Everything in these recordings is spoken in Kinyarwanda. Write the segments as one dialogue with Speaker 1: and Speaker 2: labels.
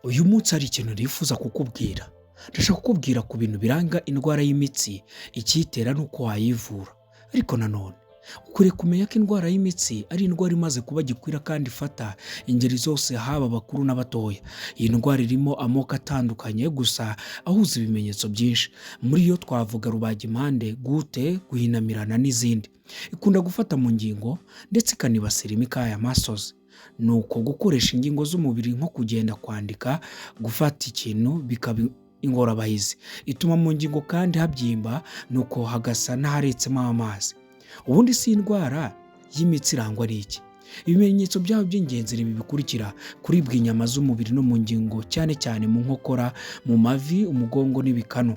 Speaker 1: Uyu munsi hari ikintu nifuza kukubwira. Ndashaka kukubwira ku bintu biranga indwara y'imitsi, ikiyitera n'uko wayivura. Ariko nanone ukwiriye kumenya ko indwara y'imitsi ari indwara imaze kuba gikwira kandi ifata ingeri zose, haba abakuru n'abatoya. Iyi ndwara irimo amoko atandukanye gusa ahuza ibimenyetso byinshi. Muri yo twavuga rubagimpande, goutte, guhinamirana n'izindi. Ikunda gufata mu ngingo ndetse ikanibasira imikaya, muscles. Ni uko gukoresha ingingo z'umubiri nko kugenda, kwandika, gufata ikintu bikaba ingorabahizi. Ituma mu ngingo kandi habyimba, nuko hagasa n'aharetsemo amazi. Ubundi si indwara y'imitsi irangwa n'iki? Ibimenyetso byayo by'ingenzi ni ibi bikurikira: kuribwa inyama z'umubiri no mu ngingo, cyane cyane mu nkokora, mu mavi, umugongo n'ibikanu,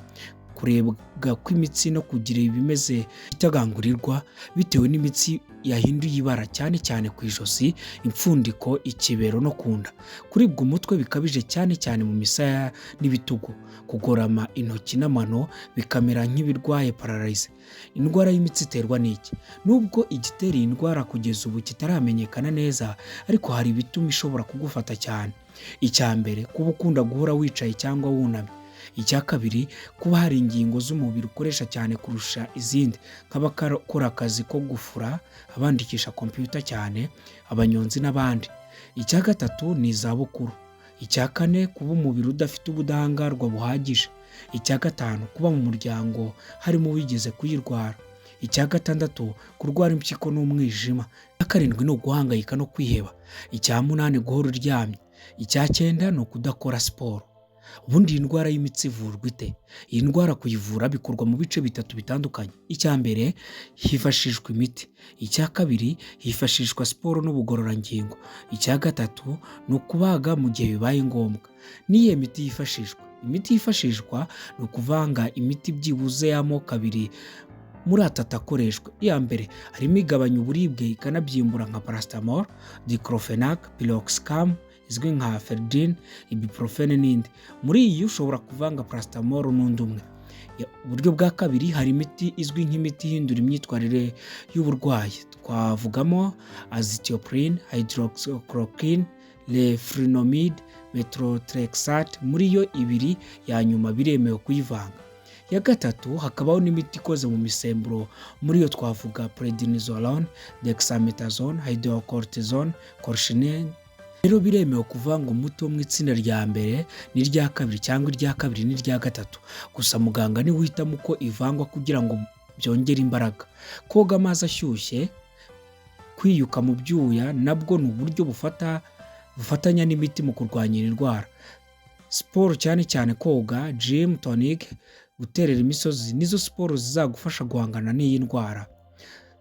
Speaker 1: kurebwa kw'imitsi no kugira ibimeze itagangurirwa bitewe n'imitsi yahinduye ibara, cyane cyane ku ijosi, impfundiko, ikibero no ku nda, kuribwa umutwe bikabije cyane cyane mu misaya n'ibitugu, kugorama intoki n'amano bikamera nk'ibirwaye paralysie. Indwara y'imitsi iterwa n'iki? Nubwo igitera iyi ndwara kugeza ubu kitaramenyekana neza, ariko hari ibituma ishobora kugufata cyane. Icya mbere, kuba ukunda guhora wicaye cyangwa wunamye. Icya kabiri, kuba hari ingingo z'umubiri ukoresha cyane kurusha izindi, nk'abakora akazi ko gufura, abandikisha kompiyuta cyane, abanyonzi n'abandi. Icya gatatu ni izabukuru. Icya kane, kuba umubiri udafite ubudahangarwa buhagije. Icya gatanu, kuba mu muryango harimo uwigeze kuyirwara. Icya gatandatu, kurwara impyiko n'umwijima. Icya karindwi ni uguhangayika no kwiheba. Icya munani, guhora uryamye. Icya cyenda ni ukudakora siporo. Ubundi iyi ndwara y'imitsi ivurwa ite? Iyi ndwara kuyivura bikorwa mu bice bitatu bitandukanye. Icya mbere, hifashishwa imiti. Icya kabiri, hifashishwa siporo n'ubugororangingo. Icya gatatu ni ukubaga mu gihe bibaye ngombwa. N'iyihe miti yifashishwa? Imiti yifashishwa ni ukuvanga imiti byibuze y'amoko abiri muri atatu akoreshwa. Iya mbere harimo igabanya uburibwe ikanabyimbura nka paracetamol, diclofenac, piroxicam izwi nka Feldene, ibuprofen n'indi. Muri iyi ushobora kuvanga paracetamol n'undi umwe. Uburyo bwa kabiri, hari imiti izwi nk'imiti ihindura imyitwarire y'uburwayi. Twavugamo azathioprine, hydroxychloroquine, leflunomide, methotrexate. Muri yo ibiri ya nyuma biremewe kuyivanga. Ya gatatu, hakabaho n'imiti ikoze mu misemburo. Muri yo twavuga prednisolone, dexamethasone, hydrocortisone, colchicine. Rero biremewe kuvanga umuti wo mu itsinda rya mbere n'irya kabiri cyangwa irya kabiri n'irya gatatu. Gusa muganga niwe uhitamo uko ivangwa kugira ngo byongere imbaraga. Koga amazi ashyushye, kwiyuka mu byuya nabwo ni uburyo bufatanya n'imiti mu kurwanya iyi ndwara. Siporo, cyane cyane koga, gym tonic, guterera imisozi, nizo siporo zizagufasha guhangana n'iyi ndwara.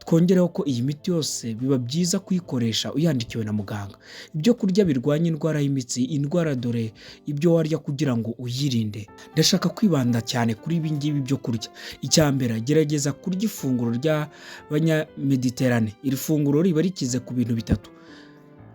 Speaker 1: Twongereho ko iyi miti yose biba byiza kuyikoresha uyandikiwe na muganga. Ibyo kurya birwanya indwara y'imitsi. Indwara, dore ibyo warya kugira ngo uyirinde. Ndashaka kwibanda cyane kuri ibi ngibi byo kurya. Icya mbere, gerageza kurya ifunguro ry'Abanyamediterane. Iri funguro riba rikize ku bintu bitatu: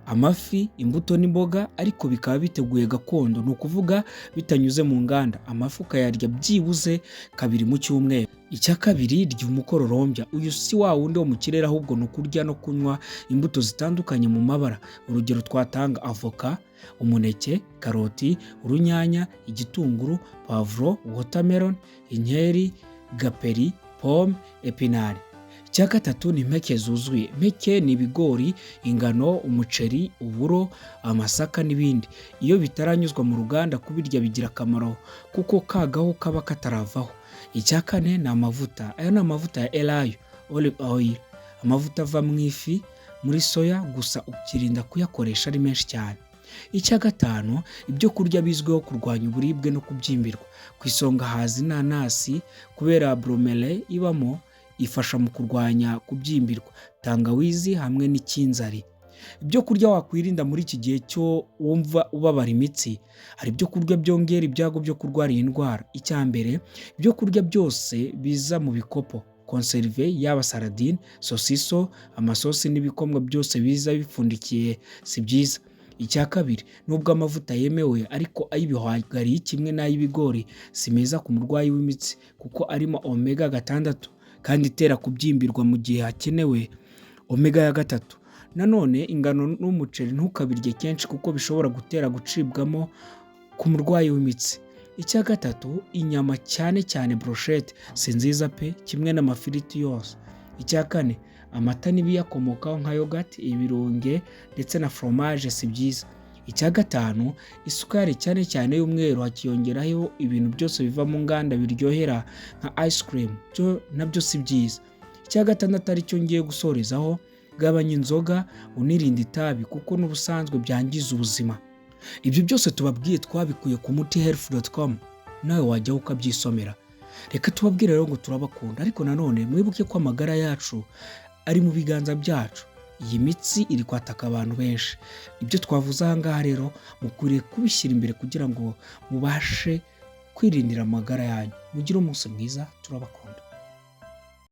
Speaker 1: amafi, imbuto n'imboga, ariko bikaba biteguye gakondo, ni ukuvuga bitanyuze mu nganda. Amafi ukayarya byibuze kabiri mu cyumweru. Icya kabiri, rya umukororombya. Uyu si wa wundi wo mu kirere, ahubwo ni ukurya no kunywa imbuto zitandukanye mu mabara. Urugero twatanga: avoka, umuneke, karoti, urunyanya, igitunguru, pavuro, watermelon, inkeri, gaperi, pome, épinards. Icya gatatu ni impeke zuzuye. Impeke ni ibigori, ingano, umuceri, uburo, amasaka n'ibindi. Iyo bitaranyuzwa mu ruganda, kubirya bigira akamaro kuko kagahu kaba kataravaho. Icya kane ni amavuta. Aya ni amavuta ya elayo, olive oil, amavuta ava mu ifi, muri soya, gusa ukirinda kuyakoresha ari menshi cyane. Icya gatanu, ibyo kurya bizwiho kurwanya uburibwe no kubyimbirwa. Ku isonga haza inanasi kubera bromelain ibamo ifasha mu kurwanya kubyimbirwa, tangawizi hamwe n'ikinzari. Ibyo kurya wakwirinda muri iki gihe cyo wumva ubabara imitsi. Hari ibyo kurya byongera ibyago byo kurwara iyi ndwara. Icya mbere, ibyo kurya byose biza mu bikopo, conserve, yaba sardine, sosiso, amasosi n'ibikomwa byose biza bipfundikiye si byiza. Icya kabiri, nubwo amavuta yemewe, ariko ay'ibihwagari kimwe n'ay'ibigori si meza ku murwayi w'imitsi kuko arimo omega 6 kandi itera kubyimbirwa mu gihe hakenewe omega ya 3. Nanone ingano n'umuceri ntukabirye kenshi kuko bishobora gutera gucibwamo. Ku murwayi w'imitsi. Icya gatatu, inyama cyane cyane broshete si nziza pe, kimwe n'amafiriti yose. Icya kane, amata n'ibiyakomokaho nka yogurt, ibirunge ndetse na foromaje si byiza. Icya gatanu, isukari cyane cyane y'umweru, hakiyongeraho ibintu byose biva mu nganda biryohera nka ice cream, byo nabyo si byiza. Icya gatandatu, aricyo ngiye gusorezaho, gabanya inzoga unirinda itabi kuko n'ubusanzwe byangiza ubuzima. Ibyo byose tubabwiye twabikuye ku mutihealth.com, nawe wajyaho ukabyisomera. Reka tubabwire rero ngo turabakunda, ariko nanone mwibuke ko amagara yacu ari mu biganza byacu. Iyi mitsi iri kwataka abantu benshi. Ibyo twavuze aha ngaha rero mukwiriye kubishyira imbere kugira ngo mubashe kwirindira amagara yanyu. Mugire umunsi mwiza, turabakunda.